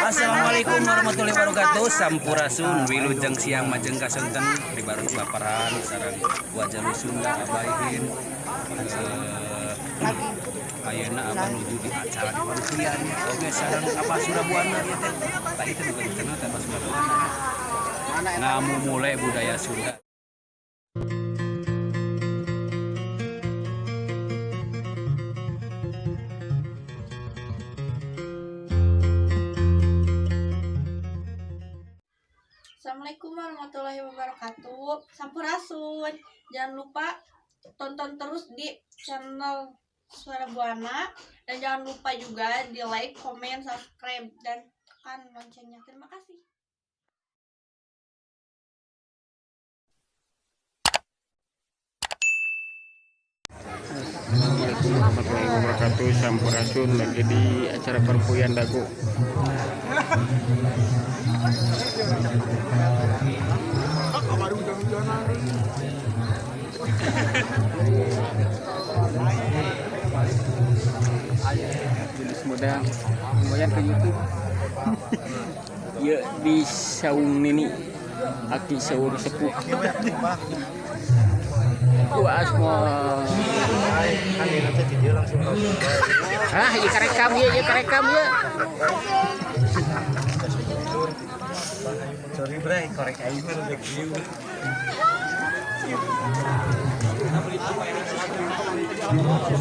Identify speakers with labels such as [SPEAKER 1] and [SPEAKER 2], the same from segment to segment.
[SPEAKER 1] Assalamualaikum warahmatullahi wabarakatuh. Sampurasun, wilujeng siang majeng kasonten ribarut baparan sareng wajah Sunda Abaihin. Ayeuna abah nuju di acara di Parupuyan oge sareng Abah Surabuana ieu teh. Tadi teh bukan channel teh Abah Surabuana. Ngamumule budaya Sunda.
[SPEAKER 2] Assalamualaikum warahmatullahi wabarakatuh. Sampurasun. Jangan lupa tonton terus di channel Suara Buana dan jangan lupa juga di like, comment, subscribe, dan tekan loncengnya. Terima kasih.
[SPEAKER 3] Assalamualaikum warahmatullahi wabarakatuh. Sampurasun, lagi di acara Parupuyan Dago. Jenis muda lumayan ke YouTube ya, di saung nini aki saur sepuh. Wah, asma. Ah, iya karekam ya, iya karekam ya.
[SPEAKER 4] Sorry bre, korek aing mah udah view.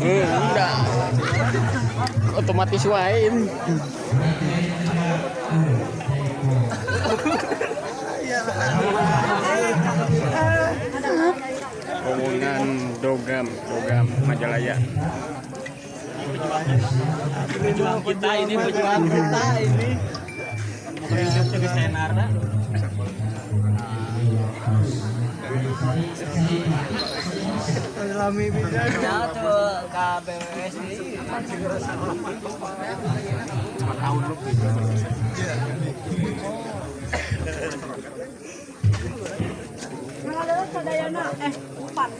[SPEAKER 3] Enggak. Otomatis wae. Omongan dogam, dogam Majalaya.
[SPEAKER 4] Pejuang kita ini, pejuang kita ini.
[SPEAKER 2] Eh, empat.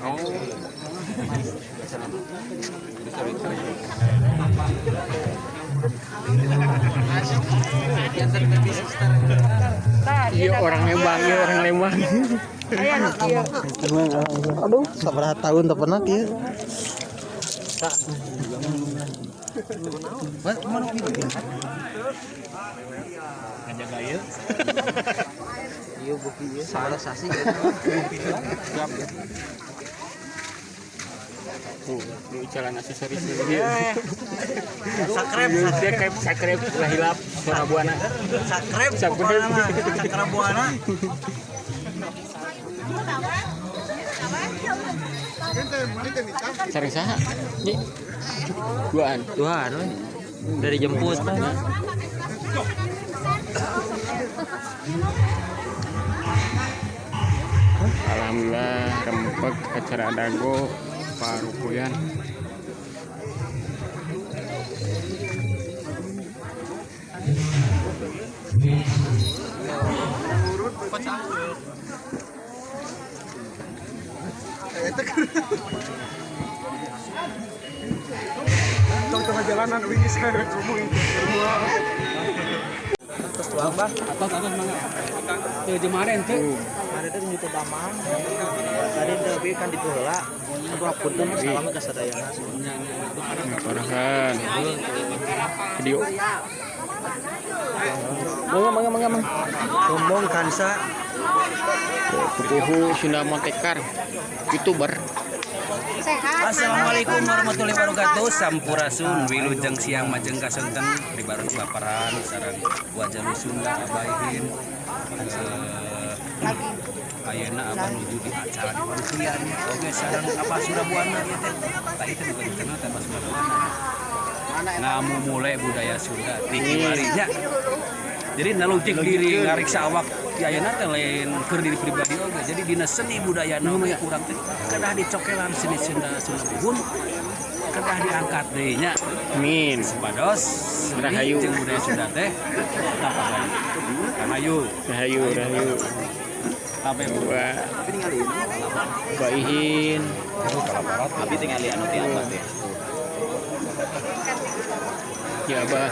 [SPEAKER 3] Oh. Iya orang Lembang, iya orang Lembang.
[SPEAKER 4] Aduh, sabaraha tahun tak pernah ya.
[SPEAKER 1] Ngajaga ieu.
[SPEAKER 4] Iya bukti ieu sabaraha sasi.
[SPEAKER 3] Tuh, di jalan aksesoris ini. Subscribe, subscribe, subscribe, lah hilap, Suara Buana.
[SPEAKER 4] Subscribe,
[SPEAKER 3] Subscribe.
[SPEAKER 4] Cakra Buana.
[SPEAKER 3] Sareng saha? Nyi. Duaan.
[SPEAKER 4] Tuhan, dari jemput.
[SPEAKER 3] Alhamdulillah rempeg acara Dago Parupuyan.
[SPEAKER 4] Tengah jalanan wih saya ngomong.
[SPEAKER 1] Atas atas mangga. Teu jemaren teu.
[SPEAKER 4] Ada teh nyutu damang. Tadi teh kan ditu heula. Aduh, apunten, salam ka sadayana.
[SPEAKER 3] Ngaparahan. Video. Mangga mangga mangga mangga.
[SPEAKER 4] Ngomong kansa.
[SPEAKER 3] Pupuhu Sunda Montekar. YouTuber.
[SPEAKER 1] Assalamualaikum warahmatullahi wabarakatuh. Sampurasun, wilujeng siang majeng kasonten ribarut baparan sareng wajah Sunda Abaihin. Ayeuna abah nuju di acara di Parupuyan oge sareng Abah Surabuana ieu teh. Tadi teh bukan channel teh Abah Surabuana. Ngamumule budaya Sunda ti kiwari nya. Jadi nalungtik diri ngariksa awak di ayeuna teh lain keur diri pribadi oge. Jadi dina seni budaya oge kurang teh kedah dicokelan seni Sunda, Sunda buhun. Kedah diangkat deui nya.
[SPEAKER 3] Amin.
[SPEAKER 1] Supados
[SPEAKER 3] Rahayu.
[SPEAKER 1] jeung budaya Sunda teh tetap rahayu. Rahayu.
[SPEAKER 3] Rahayu, rahayu.
[SPEAKER 1] Sampai bu.
[SPEAKER 3] Wah. Baihin.
[SPEAKER 4] Abi tinggal anu ti apa teh.
[SPEAKER 3] Ya Abah.